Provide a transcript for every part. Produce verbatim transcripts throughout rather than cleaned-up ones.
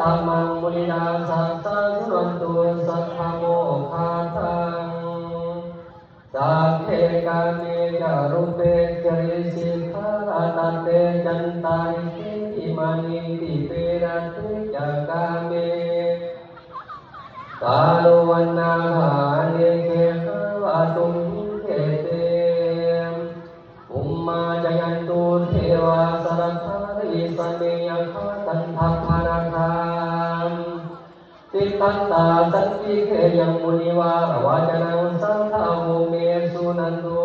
Dhānaṃ munirājassa suṇantu saggamokkhadaṃ. Sagge kāme ca rūpe girisikharataṭe cantalikkhe vimāne dīpe raṭṭhe ca gāme taruvanagahane gehavatthumhi khette bhummā cāyantu devā jalathalavisame yakkhagandhabbanāgā tiṭṭhantā santike yaṃ munivaravacanaṃ sādhavo me suṇantu.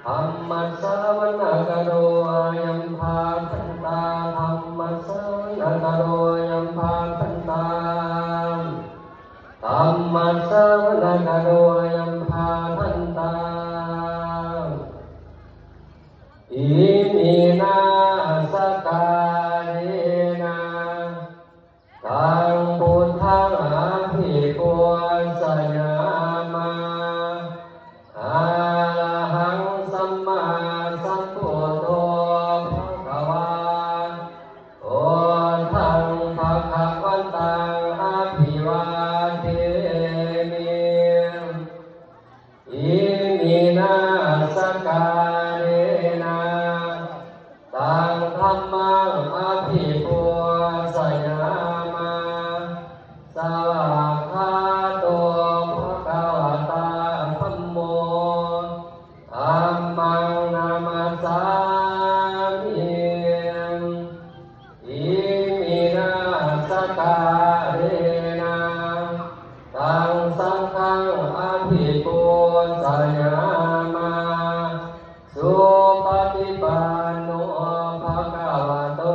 Dhammassavanakālo ayambhadantā. Dhammassavanakālo ayambhadantā. Dhammassavanakālo ayambhadantā. Iminā sakkārena taṃ buddhaṃ abhipūjayāma. Arahaṃ sammāsambuddho bhagavā. Buddhaṃ bhagavantaṃ abhivādemi. Iminā sakkārena taṃ dhammaṃ abhipūjayāma. Svākkhāto bhagavatā dhammo. Dhammaṃ namassāmi. Iminā sakkārena taṃ saṅghaṃ abhipūjayāma. Supaṭipanno bhagavato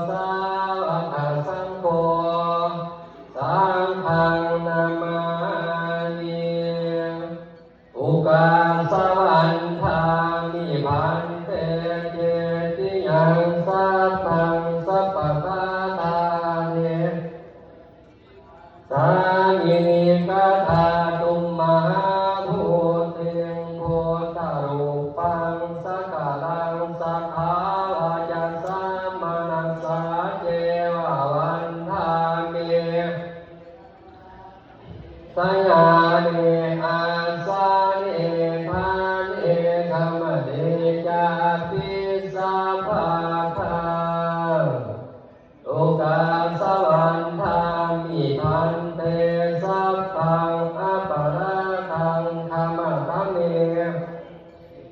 sāvakasaṅgho. Saṅghaṃ namāmi. Ukāsa vandāmi bhante cetiyaṃ satthaṃ sabbasaṭhāne. Sāminī kaṭhātu mahābodhiṃ buddharūpaṃ sakalaṃ sadā vacasā manasā ceva vandāmi. Sayane āsane ṭhāne gamane cāpi sabbadā. Ukāsa vandāmi bhante sabbaṃ aparādhaṃ khamatha me.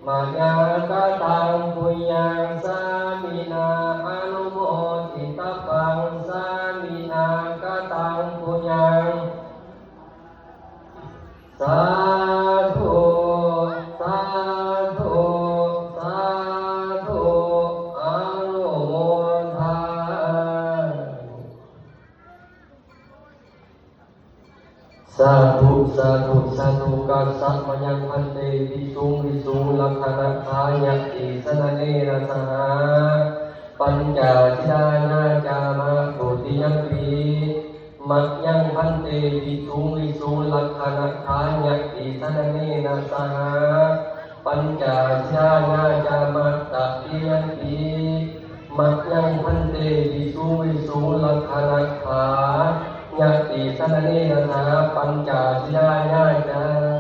Mayā kataṃ puññaṃ sāminā anumoditabbaṃ. Sāminā kataṃ puññaṃ sādhu, sādhu, sādhu, anumodāmi. Sādhu, sādhu, sādhu. Ukāsa mayaṃ bhante visuṃ visuṃ rakkhaṇatthāya tisaraṇena saha pañca sīlāni yācāma. Dutiyampi mayaṃ bhante visuṃ visuṃ rakkhaṇatthāya tisaraṇena saha pañca sīlāni yācāma. Tatiyampi mayaṃ bhante visuṃ visuṃ rakkhaṇatthāya tisaraṇena saha pañca sīlāni yācāma.